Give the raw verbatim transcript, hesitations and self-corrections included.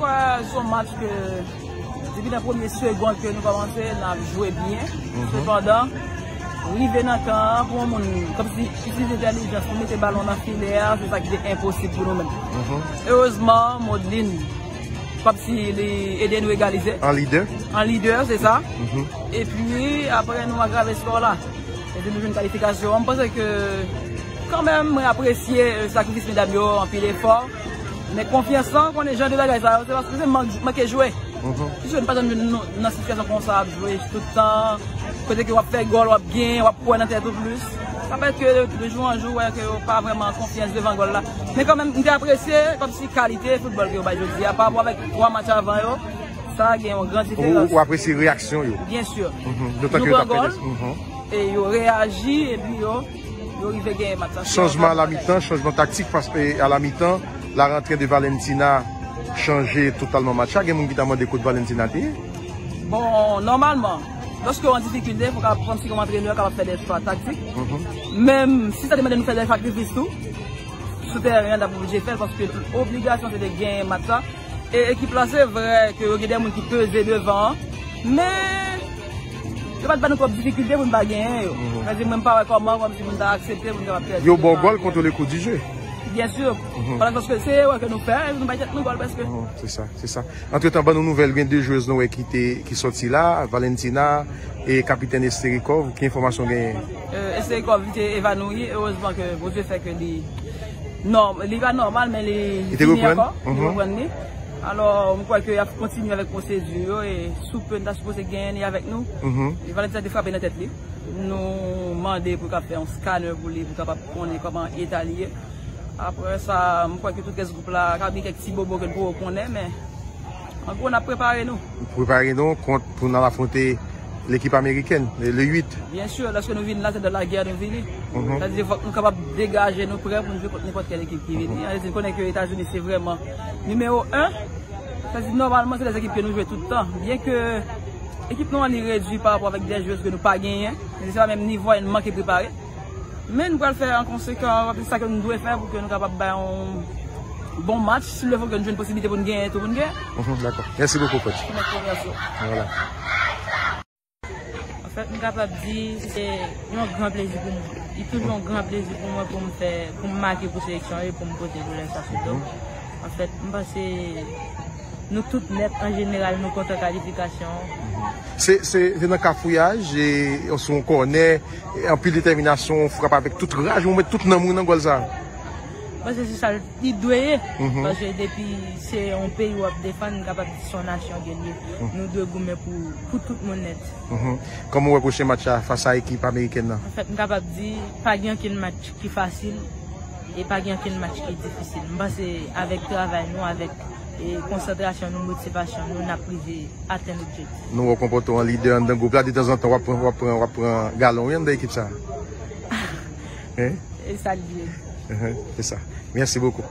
Wè, se yon match ke, depi nan premye segonn ke nou kòmanse, n ap jwe byen. Sepandan, rive nan kan an, pou yon moun kòmsi itilize entèlijans pou mete balon nan filè a, se sa ki te enposib pou nou menm. Erezman, Modlin, kòmsi li ede nou egalize. An lidè? An lidè, se sa. Epi, apre, nou agrave skò la. Epi nou jwenn kalifikasyon. Mwen panse ke, kanmenm, mwen apresye, eh, sakrifis medam yo, anpil efò. Men konfyans lan, konnen jan de bagay sa yo, se paske se mank, manke jwe. Jwe, nou pa janm jwenn nou nan sitiyasyon konsa, ap jwe tout tan. Kote ke w ap fè gòl, w ap gen, w ap kwè nan tèt ou plis. Sa fè ke de jou an jou, wè ke yo pa vrèman konfyans devan gòl la. Men kanmenm, m te apresye kòmsi kalite foutbòl ke yo bay jodi a, pa rapò avèk twa match avan yo. Sa gen yon gran diferans. Ou, ou apresye reyaksyon yo? Byen si. Nou pran gòl, e yo reyaji, epi yo, yo rive genyen match la. Chanjman a la mitan, chanjman taktik, paske a la mitan, la rantre de Valentina chanje totalman match la. Gen moun ki ta mande kot Valentina te ye. Bon, nòmalman, lòske w an difikilte, fò w ka pran si kòm antrenè kapab fè de chwa taktik. Menm si sa te mande nou fè de sakrifis tou, sou teren an, n ap oblije fè l, paske obligasyon se te genyen match la. E ekip la, se vre ke yo gen de moun ki peze devan an, men yo pa t ba nou twòp difikilte pou n pa genyen yo. Sa di, mwen, m pa wè kòman, kòmsi pou n ta aksepte pou n kapab pèdi devan an. Yo ba w gòl, kontwole kou di je. Byen si. Paske se erè ke nou fè, nou bay tèt nou gòl prèske. Se sa, se sa. Antretan, ban nou nouvèl, gen de jwez nou wè ki te, ki sòti la, Valentina e kapitèn Esterikov. Ki enfòmasyon w genyen? Eh, Esterikov, li te evanoui. Erezman ke Bondye fè ke li nò-, li pa nòmal, men li vini ankò, li reprann li. Alò, m kwè ke y ap kontinye avèk pwosedi yo, e sou pe n ta sipoze genyen li avèk nou. E Valentina te frape nan tèt li. Nou mande pou l ka fè yon scanner pou li, pou l kapab konnen kòman eta li ye. Apre sa, m kwè ke tout rès gwoup la, ka gen kèk ti bobo ke n poko konnen, men an gwo, n ap prepare nou. Prepare nou kont pou n al afwonte lekip amerikèn, le, le uit. Byen si, lòske nou vin la, se dans la guerre nou vini. Sa di, fòk nou kapab degaje nou prè pou n jwe kont nenpòt kèl ekip ki vini. Sa di, n konnen ke Etazini se vrèman nimewo en. Sa di, nòmalman, se de ekip ke nou jwe tout tan. Byen ke ekip nou an li redui pa rapò avèk de jwez ke nou pa genyen, men se pa menm nivo a, n manke prepare. Men nou pral fè an konsekan, se sa ke nou dwe fè pou ke nou kapab bay yon bon match. Si le fò ke nou jwenn posiblite pou nou genyen tou, pou nou genyen. Dakò. Mèsi bokou, coach. Mèsi, mèsi. Voilà. Anfèt, m kapab di se yon gran plezi pou mwen. Li toujou yon gran plezi pou mwen pou m fè, pou m make pou seleksyon e pou m pote koulè sa sou do m. Anfèt, m panse nou tout nèt, an jeneral, nou kontan kalifikasyon an. Se, se, se nan kafouyaj, e, sou yon kònè, e, anpil detèminasyon, frap avèk tout raj, ou met tout nanm ou nan gòl sa. M panse se sa l, li dwe ye. Paske depi se yon peyi w ap defann, m kapab di se yon nasyon ke l ye. Nou dwe goumen pou, pou tout moun nèt. Kòman w wè pwochen match la fas a ekip amerikèn nan? Anfèt, m kapab di pa gen okenn match ki fasil e pa gen okenn match ki difisil. M panse avèk travay nou, avèk, e, konsantrasyon nou, motivasyon nou, n ap rive atenn objektif. Nou wè w konpòte w an lidè anndan gwoup la, detanzantan w ap pran, w ap pran, w ap pran galon wi anndan ekip sa. Hein? E sa l ye. Se sa. Mèsi bokou.